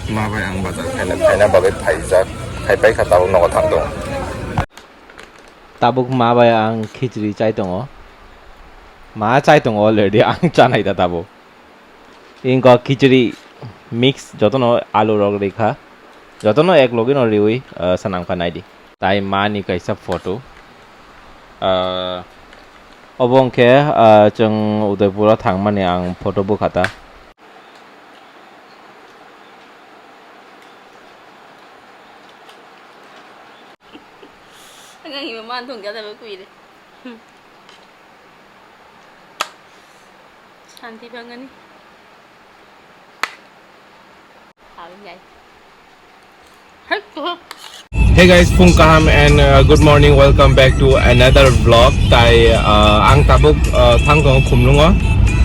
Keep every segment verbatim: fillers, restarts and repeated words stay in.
Ma bai ang bazar khaina, khaina bagwi phaijak, khai paikha, tabuk nogo thang tongo. Tabuk ma bai ang khichri chai tongo. Ma chai tongo already, ang chanai da tabuk. Ingko khichri mix jotono alu rok rikha. Jotono ek logi no riwi, ah, sanam kha naidi. Tai mani kaisa photo. Ah, obo hwnkhe, ah, chwng Udaipur o thangmani ang photo bukha ta. Ang hima man thung kya tabe kui de. Santi bangani. Hal jai. Hai to. Hey guys, phung kaham and, uh, good morning. Welcome back to another vlog. Tai, uh, ang tabuk, uh, thang tongo Khumlungo.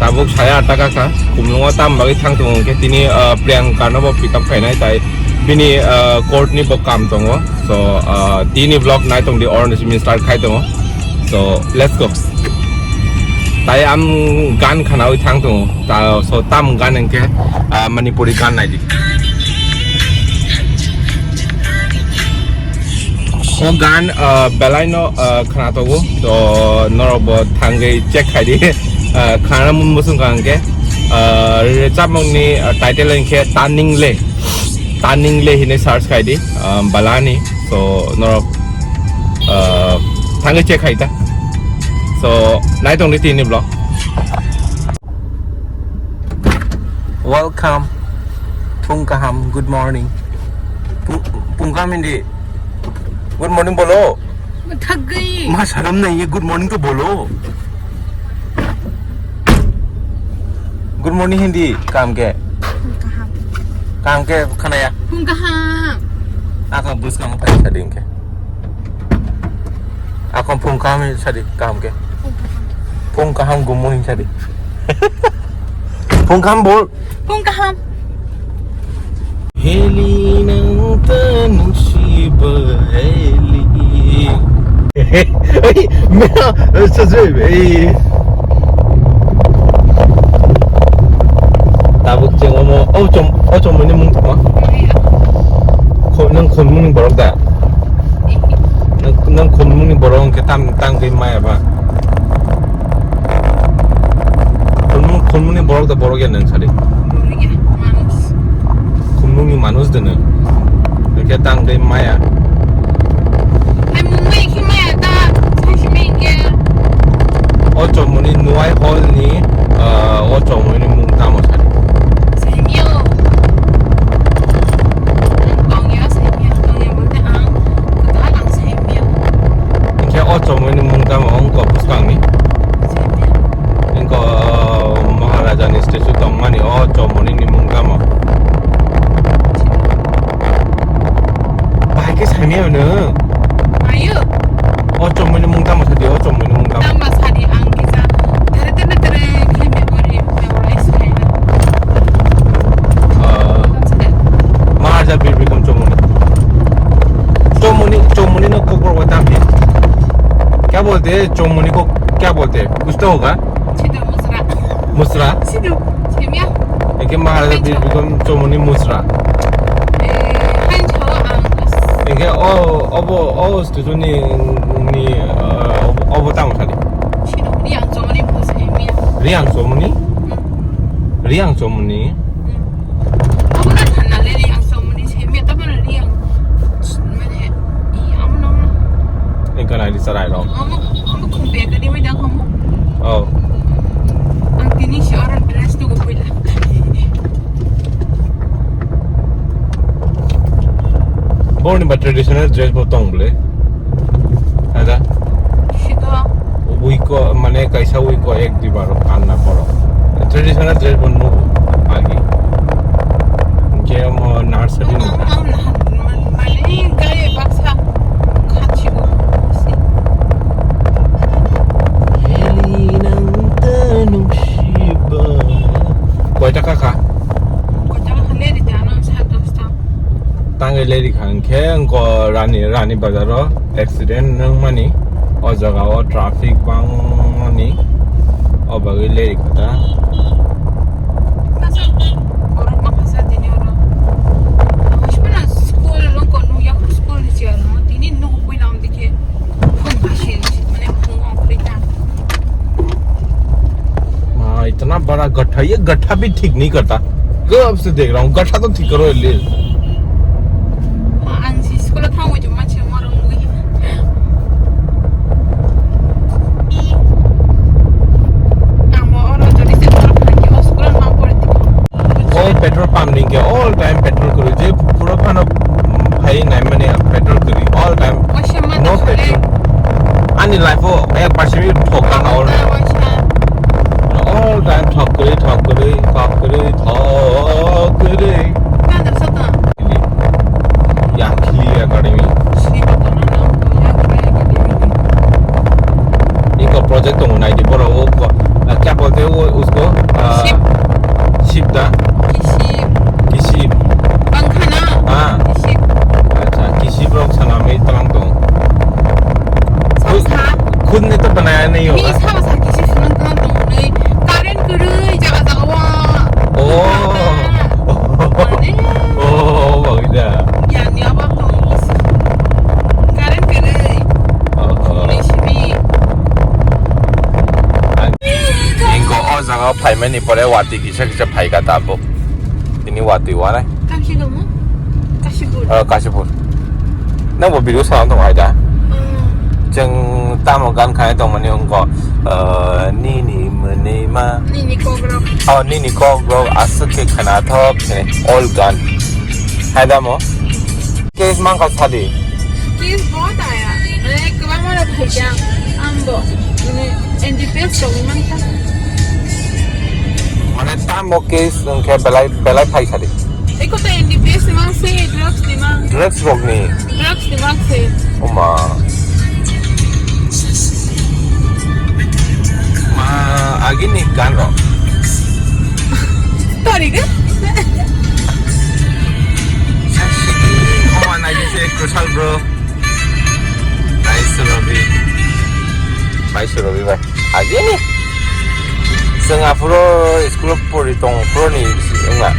Tabuk saya atta kha Khumlungo, tam bagwi thang tongo hwnkhe tini, uh, Priyanka no bo pick up khainai, tai bini, uh, court ni bo kam tongo. So, uh, tini vlog nai tong di, or nisi min start khai tongo. So, let's go. Tai ang gan khanawi thang tongo. Ta, so, tam gan hwnkhe, ah, Manipuri gan nai di. O gan, ah, belai no, ah, khana tongo. So, norok bo thangwi check khai di. Ah, khana mun musung ka hwnkhe, ah, rechapmung ni, ah, title hwnkhe Turning Le. Turning Le hinwi search khai di, ah, balani. So, norok, ah, thangwi check khai ta. So, nai tong di tini vlog. Welcome. Phung kaham, good morning. Phung, phung kaham hindi. Good morning bolo. Thak gayi. Ma sharam nahi hai, good morning to bolo. Good morning hindi, kaham ke? Kaham. Kaham ke khana ya? Phung kaham. Akang bus kaham phai sadi hingke. Akang phung kaham sadi, kaham ke? Phung kaham. Phung kaham good morning sadi. Phung kaham bol. Phung kaham. Heli nang ta nungsi ba heli. Ei, mera, sajoi, ei. Tabuk cheng omo, o chom, o chom ni mung tamo. Kho, nang khon mung ni borok da. Nang, nang khon mung ni borok hwnkhe tam, tang khe maya ba. Khumung, khumungni borok da borok ya nang sadi. Borok ya, manus. Khumungni manus da nang. Hwnkhe tang dei maya. Hai mungbai khe maya ta, sai simi hwnkhe. O chomoni Nuai Hall ni, ah, o chomoni mung tamo sadi. Saimio. Tongya saimio, tongya bolte ang, kwtal ang saimio. Hwnkhe o chomoni mung tamo wngkha bwskangni? Wngkha, uh, Maharajani statue tongmani o chomoni ni mung tamo? Bahai khe saimaya nwng? Mayo. O chomoni mung tamo sadi, o chomoni mung tamo? Tamo sadi ang kisa. Tere tere tere khe memory, memorize khaina. Uh, Maharaja Bir Bikram Chomoni. Chomoni, Chomoni no kokborok bai tamni. Kya bolte Chomoni ko, kya bolte? Kuch to hoga? Sidu musra. Musra? Sidu, simya. Eke Maharaja Bir Bikram Chomoni musra. Eh, hain chao ang. Eke o, obo, o statue ni, ni, eh, obo, obo tamo sadi? Sidu, Riang Chomoni musra, simya. Riang Chomoni? Hmm. Riang Chomoni? Hmm. Abo na thanna le Riang Chomoni se me ta bana Riang mane i amo no. Engka nai di sarai no. Amo, amo khum be ka di mai da khomo. Oh. Ang tini si orang dress tu ko pila. Borni ba traditional dress bo tong bole. Ada? Sito. Wiko, mane kaisa wiko ek dibar kanna poro. Traditional dress bo nugo agi. Hingke omo nursery ni. Ang, ang nahan, mane gaya baksa khachigo. Heli nang ta nungsiba. Koi taka kha? Koi taka kha le di jana sa dosta. Tangwi leri kha hwnkhe wngkha Rani, Rani Bazar o accident wngmani, o jaga o traffic bangmani, o bagwi leri kha ta. Masa borok ma phasa tini oro. ये गट्ठा भी ठीक नहीं करता। कब से देख रहा हूँ, गट्ठा तो ठीक करो ले। Ang si school thang mo juma che maro mo. Amo oro jodi se maro ki school ma pore. All petrol pump ni ke all time petrol kuri je pura phano phai nai mani petrol kuri all time. No petrol. Ani life o ek percent thok ka all. All time thok kuri, thok kuri, thok kuri, thok kuri. Ini. Yang Khili Academy. Iko project tongo nai di boro o ko, ah, kya bolte wo usko, ah, Ship. Ship da? Kiship. Kiship. Bangkhana. Ah. Kiship. Acha, kiship rok sana mi tlang tong. Samsa. Khud ne to banaya nahi hoga. Ni samsa kiship sunung tlang tong ni. Current kwrwi jaga jaga wa. Oh. Mane. Oh, bagida. Yani abang tong. Current kwrwi. Oh, oh. Ni simi. Ang, ingko o jaga phaimani pore wati kisa kisa phaika tabuk. Tini wati wanai. Kamsi dong mo? Kasipur. Oh, Kasipur. Nang bo video salam tong aida. Hmm. Cheng tamo gan khai tong mani ongko, eh, nini mene ma. Nini kokrok. Oh, nini kokrok aswk khe khana thok, eh, all gan. Hai da mo? Case mang ka sadi. Case bahut aaya. Mane, kwbangma rok phaikha. Ambo. Mane, N D P S rok mang kha. Mane, tamo case wngkhe belai, belai phai sadi. Eko to N D P S ni mang se, drugs ni mang. Drugs rok ni? Drugs ni mang se. Oma. Ma, agini gan rok. Tori ke? Oma, nai se crucial bro. Nice, Ravi. Nice, Ravi bhai. Agini. Chwng aphuru school o pori tong phuru ni wngma.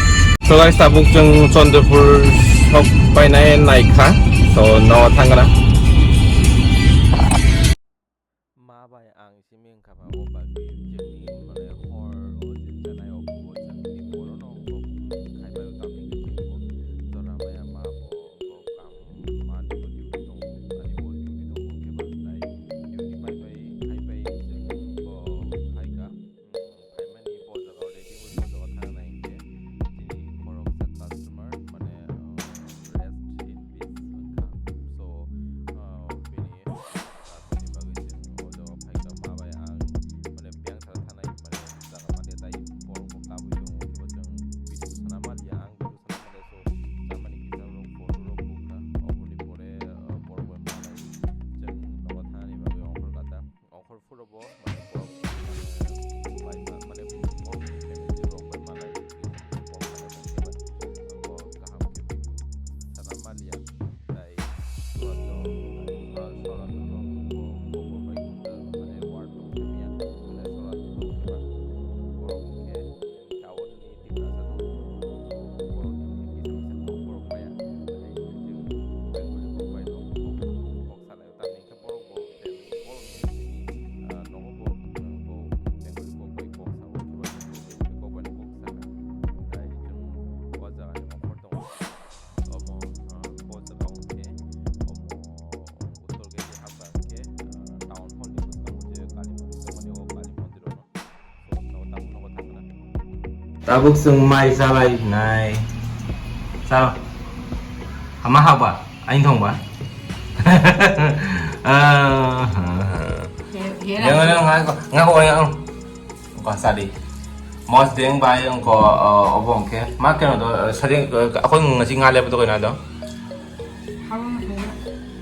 So guys, tabuk chwng Chandrapur sok painai naikha. So, no thangna. Ma bai ang simi wngkha ba o bagwi chwngni mane hor o je chanai o bo chwngni borok no kok khai bai o tamni khe chwng bo jora maya ma bo kok ang ma ni bo duty tongo ani bo duty tongo khe ba tai duty bai bai khai bai chwng bo khai kha. Phaimani bo jaga o ready oi bo jaga thang nai hinkhe chini khoroksa customer mane, uh, rest in peace wngkha. So, uh, bini, uh, bini bagwi chwng o jaga phaikha ma bai ang mane biyang thang thanai mane jaga mani tai borok bo kabui tongo kebo chwng video sana maliya ang video sana maliya so chamani kisa rok photo rok bukha oboni pore, uh, borok bai malai chwng nogo thani bagwi ongkhor kata. Ongkhor phuru bo, mane, borok, mane, bai ma-, mane, borok family rok bai malai, borok malai tong khe bai, ang bo kaham khe video sana maliya, tai sora to, sora, sora to rok bo, bo, bo bai khe, mane, war tong khe mia, mane, sora to khe ba, borok khe, Town ni Tiprasa tong, borok ni kisa kisa kok borok maya, tei chwng Bengali rok bai no kok salai o, tamni khe borok bo, borok ni simi, ah, nogo bo, bo Bengali kok bai kok sa o, kok bai no kok sa kha, tai chwng o jaga ni ongkhor tongo. Omo, ah, bo jaga o hwnkhe, omo, Uttor gate ni hapkha hwnkhe, ah, town hall ni bwskango je Kali mondir tongmani, o Kali mondir o no. Tabuk chwng mai chalai nai. Chalo. Hama haba, ain thong ba. Yang yang ngai ko, ngai ko yang. Ko sadi. Mos deng bai ko, obo hwnkhe. Ma keno do, sadi, ko ngasi ngale to ko na do.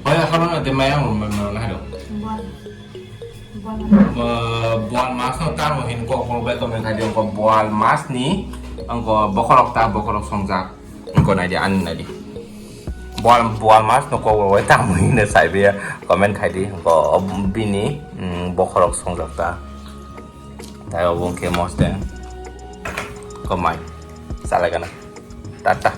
Hoi, haba na de mai ang mai na do. Bual. Bual. Eh, bual mas no tamo hin kok, kok bai comment khai di, kok bual mas ni, ang ko bokhorok ta, bokhorok songjak, ang ko nai di, ani nai di. Bual, bual mas no kok bai tamo hin de sai be comment khai di, ang ko bini, mm, bokhorok songjak ta. Tai obo hwnkhe mos de. Ko mai. Salai gana. Tata.